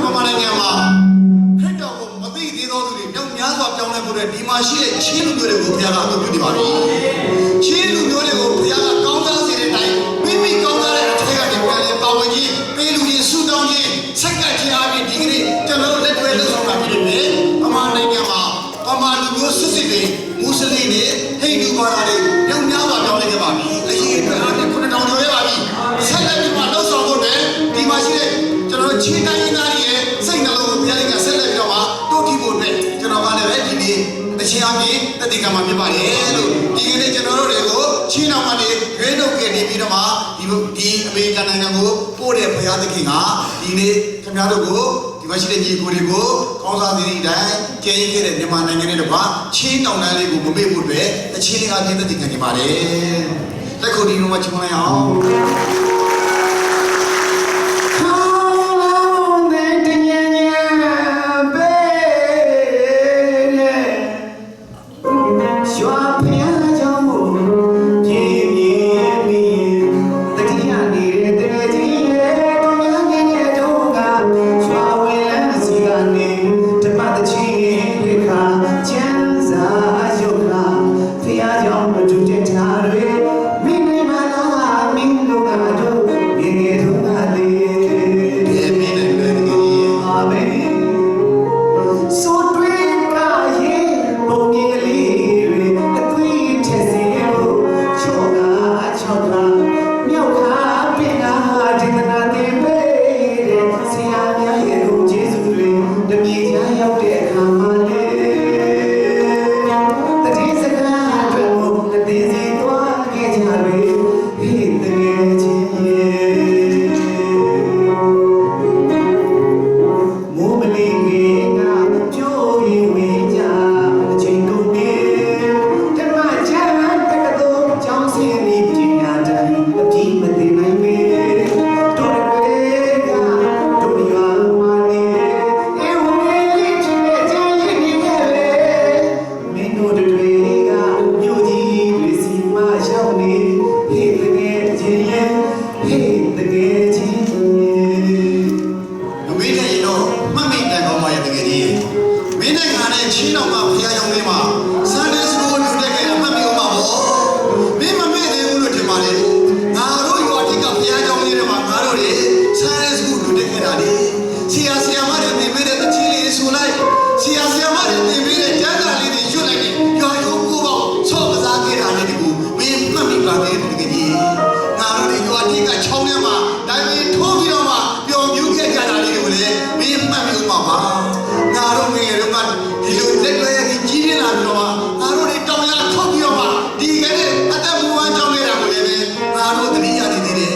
ဗမာနိုင်ငံမှာခရစ်တော်ကိုမသိသေးသောသူတွေမြောက်များစွာပြောင်းလဲဖို့အတွက်ဒီမှာရှိတဲ့ချင်းလူမျိုးတွေကိုဘုရားကအသုံးပြုနေပါပြီ။ချင်းလူမျိုးတွေကိုဘုရားကကောင်းစားစေတဲ့အတိုင်းမိမိကောင်းစားတဲ့အထက်ကနေပြန်လဲပါဝင်ခြင်းပေးလူချင်းဆုတောင်းခြင်းဆက်ကပ်ခြင်းအပြင်ဒီကနေ့ကျွန်တော်တို့လက်တွဲလှုပ်ဆောင်တာဖြစ်နေတယ်။ဗမာနိုင်ငံမှာဗမာလူမျိုးစစ်စစ်တွေမွတ်စလင်တွေဟိန္ဒူဘာသာတွေမြောက်များစွာပြောင်းလဲခဲ့ပါပြီ။အရင်အတွက်အားဖြင့်9000ကျော်ခဲ့ပါပြီ။ဆက်လက်ပြီးမှလှုပ်ဆောင်ဖို့အတွက်ဒီမှာရှိတဲ့ကျွန်တော်တို့ချင်းတိုင်းရင်းသားတွေရဲ့စိတ်နှလုံးကိုဘုရားရှင်ကဆက်လက်ပြီးတော့မှတိုးထီဖို့အတွက်ကျွန်တော်ကလည်းပဲဒီနေ့တခြင်းအပြင်တတိကမှာဖြစ်ပါတယ်လို့ဒီကနေ့ကျွန်တော်တို့တွေကိုချင်းတော်ကနေရွေးထုတ်ခဲ့နေပြီးတော့မှဒီဒီအမေရိကန်နိုင်ငံကိုပို့တဲ့ဘုရားသခင်ကဒီနေ့ခင်ဗျားတို့ကိုဒီမှာရှိတဲ့ညီကိုတွေကိုကောင်းစားတဲ့ဒီတိုင်းကျင်းခဲ့တဲ့မြန်မာနိုင်ငံနဲ့တကွာချင်းတောင်တန်းလေးကိုမမေ့ဖို့အတွက်တခြင်းလေးအပြင်တတိကံနေပါတယ်လက်ခုပ်ဒီလိုမှချုံလိုက်အောင် ခေါင်းတဲ့တညညပဲလေရွာဖျားကြောင့်မို့ပြင်းပြင်းပြင်းတတိယနေတဲ့တကယ်ကြီးရဲ့တော်များငယ်ငယ်တုန်းကရွာဝင်လန်းစီကနေတပတ်တချင်းခါချမ်းစာရုပ်ခါဖျားကြောင့်မတူတဲ့ထားတွေမိနေမလားမင်းတို့ကတော့ငယ်ငယ်တုန်းကလေ ဒီမင်းနဲ့လည်းတကယ်ကြီး အာမင်ဆိုတွေးကရင်ပုံမြင်ကလေးတွေအသွေးထက်စီလို့ချော့ကချော့ကမြောက်ခါပင်ကဒေသနာတင်ပေးတဲ့ဆရာများရဲ့ကိုကျေးဇူးတွေတမြေချာရောက်တဲ့အခါမှာလေတတိစကားအတွက်ကိုအသေးစီသွားခဲ့ကြပြီဟိတကယ်ချင်းရဲ့ မိုးမလီငယ်ကပြိုးရင်ဝင်ကြအချိန်ကုန်နေဓမ္မချမ်းတက္ကသိုလ်ကျောင်းဆင်းပြီးပညာတတ်အပြည့်မသိနိုင်ပေတော်တွေကတို့ရွာမှာနေအေဝမေလေးချစ်တဲ့ချမ်းရည်နေခဲ့ပဲမင်းတို့တွေကမြို့ကြီးတွေစီမရောက်နေဟေ့တကယ်ချင်းရဲ့ဟေ့တကယ်ချင်းရဲ့ မမေ့တဲ့ရင်တော့မှတ်မိတန်ကောင်းပါရဲ့တကယ်ကြီးမင်းနဲ့ငါနဲ့ချင်းတော်မှာဖျားယောင်းလေးမှာဆန်ဒက်စကိုလူတက်ခဲ့တာမှတ်မိအောင်ပါဗောမင်းမမေ့သေးဘူးလို့ထင်ပါလေငါတို့ရွာတိကဖျားယောင်းလေးတွေမှာငါတို့တွေဆန်ဒက်စကိုလူတက်ခဲ့တာလေဆရာဆရာမတွေတင်ပေးတဲ့တချင်းလေးဆိုလိုက်ဆရာဆရာမတွေတင်ပေးတဲ့ကျမ်းစာလေးတွေရွတ်လိုက်တယ်ရွာရိုးကိုပေါ့ဆော့ကစားခဲ့တာလေးတကူမင်းမှတ်မိပါသေးတယ်တကယ်ကြီးငါတို့တွေရွာတိကချောင်းထဲမှာတိုင်ပင်ထိုးပြီးတော့မှပျော်မြူးခဲ့ကြတာလေးတွေကိုလည်းမင်းမှတ်မိဦးမှာပါငါတို့ငယ်တုန်းကဒီလိုလက်တွဲပြီးကြီးပြင်းလာပြီးတော့မှငါတို့တွေတောင်ရထုတ်ပြီးတော့မှဒီကနေ့အသက်မွေးဝမ်းကြောင်းနေတာကိုလည်းပဲငါတို့တတိယနေသေးတယ်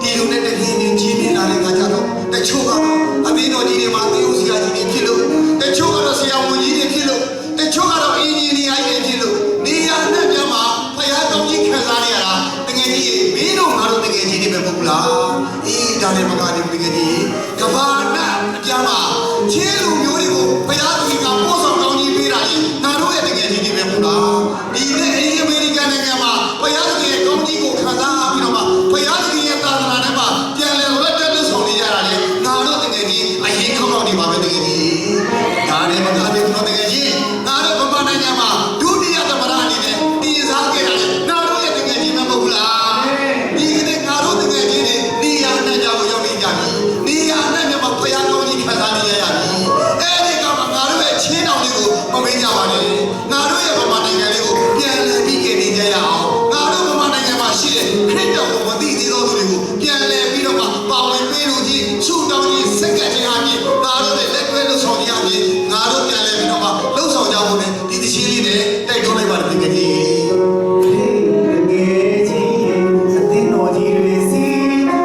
ဒီလိုနဲ့တခင်းချင်းကြီးပြင်းလာတဲ့ခါကျတော့တချို့ကတော့အသင်းတော်ကြီးတွေမှာသေဦးဆရာကြီးတွေဖြစ်လို့တချို့ကတော့ဆရာဝန်ကြီးတွေဖြစ်လို့တချို့ကတော့အင်ဂျင်နီယာကြီးတွေဖြစ်လို့နေရာနဲ့ပြန်မှာဖယားတော်ကြီးခံစားနေရတာတကယ်ကြီးမင်းတို့ငါတို့တကယ်ကြီးတွေပဲမဟုတ်ဘူးလားအေးဒါလည်းမကားဘူးတကယ်ကြီးကဘာနာအပြားမှာချင်းလူမျိုးတွေကိုဖယားသူကပို့ဆောင်ကောင်းကြီးပေးတာကြီးငါတို့ရဲ့တကယ်ကြီးတွေပဲမဟုတ်လားဒီနေ့အင်းအမေရိကန်နိုင်ငံမှာဖယားသူရဲ့ကောင်းကြီးကိုခံစားပြီးတော့မှဖယားသူရဲ့သာသနာထဲမှာပြန်လည်ရက်တက်လို့ဆောင်နေကြတာလေငါတို့တကယ်ကြီးအရင်ခောက်တော့နေပါပဲတကယ်ကြီးဒါလည်းမကားဘူးတော့တကယ်ကြီးငါတို့ဗမာနိုင်ငံမှာဒုတိယသမရအနေနဲ့တည်စားခဲ့တာလေငါတို့ရဲ့တကယ်ကြီးမဟုတ်ဘူးလား ဒီကနေ့ငါတို့တကယ်ကြီးတွေနေရာနဲ့ကြောင်ရောက်နေကြပြီနေရာနဲ့မြမဖယားကောင်းကြီးခံစားနေရရပြီအဲ့ဒီကမှငါတို့ရဲ့ချင်းတော်လေးကိုမမေ့ကြပါနဲ့ငါတို့ရဲ့ဗမာနိုင်ငံလေးကိုပြန်လည်ပြီးကြနေကြရအောင်ငါတို့ဗမာနိုင်ငံမှာရှိတဲ့ခရစ်တော်ကိုမသိသေးသောသူတွေကိုပြန်လည်ပြီးတော့မှပါဝင်ပေးလို့ကြီးဆုတောင်းကြီးစက်ကပ်ခြင်းအပြင်ငါတို့ရဲ့လက်တွဲလှုပ်ဆောင်ခြင်းအပြင်ငါတို့ပြန်လည်ပြီးတော့မှလှုပ်ဆောင်ကြဖို့နဲ့ဒီတခြင်းလေးနဲ့တိုက်တွန်းလိုက်ပါတယ်တကယ်ကြီး ဟေးတကယ်ချင်းအသင်းတော်ကြီးတွေစီ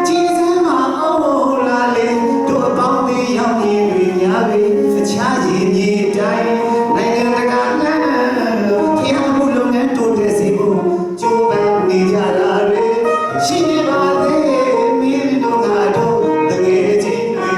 ကြီးစမ်းမအောင်လာလေတို့အပေါင်းအသင်းရောက်ရင်တွေများပဲအခြားရင်မြေတိုင်းနိုင်ငံတကာလမ်းဖျားမှုလုပ်ငန်းတိုးတက်စေဖို့ကြိုးပမ်းနေကြတာတွေရှိနေပါသေးမင်းတို့ကတော့တကယ်ချင်းတွေ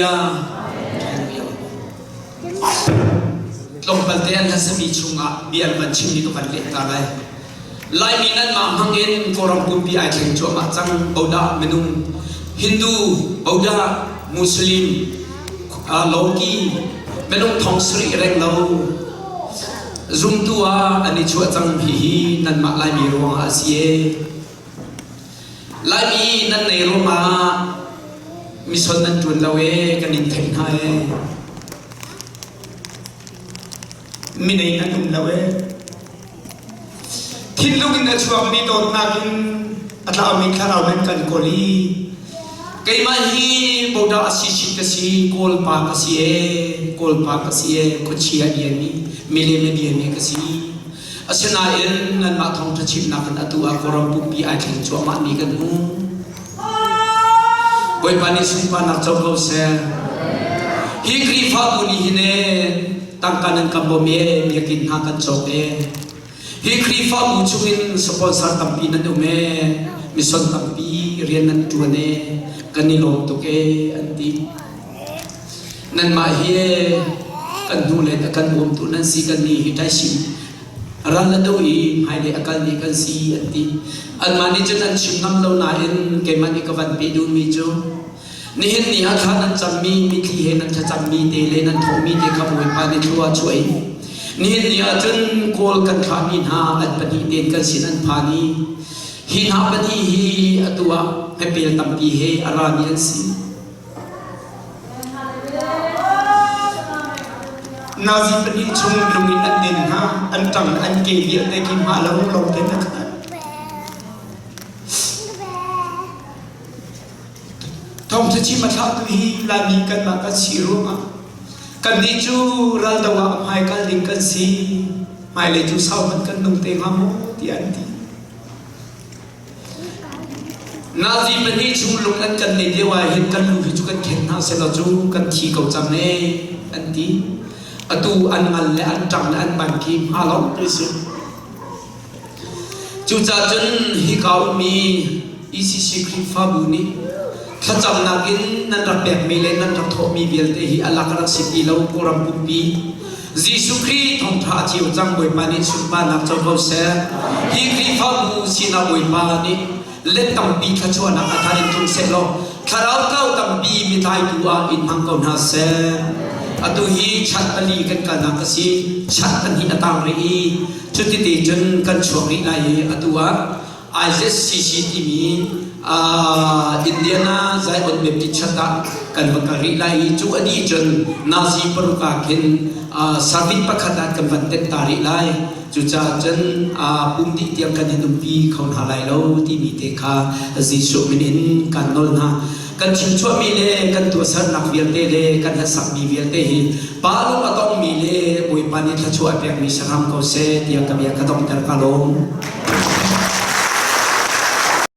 Hallelujah. Hallelujah. Tlawmpal te an hlasami chungah bia an van chimmi ka van leh ta lai. Laimi nanmah hmangin Kawlram pumpi ai thleng cuahmah cang. Bodah minung Hindu, Bodah, Muslim, Loki minung thong sarih reng lo zumtu ah an i chuah cang. Hihi nanmah Laimi ruangah a si e. Laimi nan nei ruangah mison nan ṭuan lo e, kan in theih hna e. Minei nan um lo e. Thinlung in a chuakmi dawtnak in a tlaumi thlarau nan kan kawl i Keimah hi Bodah a si chin ka si, Kawl pa ka si e, Kawl pa ka si e, khuachia biami, milem biami ka si. Asinain nanmah thawngṭha chimnak in atu ah Kawlram pumpi ai thleng cuahmahmi kan hmu. Bawipa nih sunparnak co ko seh. Hi Khrihfabu nih hin ee tangka nan kan bawm ee, biakinn hna kan cawk ee. Hi Khrihfabu chungin sponsor tampi nan um ee, mission tampi rian nan ṭuan ee, kan i lawm tuk ee an ti. Nanmah hi ee kan hnu le kan bawmtu nan si kan nih hi ṭaisim ral a do i hmailei a kalmi kan si an ti. Anmah nih cun an chim ngam lo nain keimah nih ka van pe duhmi cu nihin ni ah thla nan cammi mitthli he nan thlacammi te le nan thawhmi te kha Bawipa nih thlua a chuah i nihin ni ah cun Kawl kan thlahmi hna an pahnih tein kan sin an phan i hi hna pahnih hi atu ah hmepel tampi he a rami an si. Nazi pahnih chung lung in an den hna, an ṭang an ke vialte khi hma lo lo tein a khat. Thawngṭha chim a thlahtu hi Laimi kanmah kan si ruangah kannih cu raldo ah hmaikal ding kan si. Hmailei cu sau hmanh kan nung te hnga maw tiah an ti. Nazi pahnih chung lung an kan neih lio ah hin kan lu hi cu kan khen hna sehlaw cu kan thi ko cang ee an ti. Atu an ngal le an ṭang le an ban khi hma lawng te si. Cucaah cun hika ummi ECC Khrihfabu nih thlacamnak in nan rak pekmi le nan rak thawhmi vialte hi a lak rak si ti lo Kawlram pumpi Jesuh Khrih thawngṭha a ceu cang Bawipa nih sunparnak co ko seh. Hi Khrihfabu sinah Bawipa nih let tampi thluachuahnak a thar in tlung seh law thlarau tlau tampi mitlaitu ah in hmang ko hna seh. Atu hi chan pali kan kalnak a si. Chan pahnih a tang rih i cutite cun kan chuak rih lai i atu ah IZCC timi Indiana Zion Baptist Church ah kan va kal rih lai i cu a dih cun nazi paruk ah khin service pakhat ah kan van tenh ta rih lai. Cucaah cun pum dih tiang kan in umpi kho hna lai lo timi te kha Jesuh min in kan nawl hna. Kan chimchuahmi le kan tuahsernak vialte le kan hlasakmi vialte hi pa lung a tongmi le Bawipa nih thluachuah a pekmi si hram ko seh tiah ka bia ka donghter ka lawm.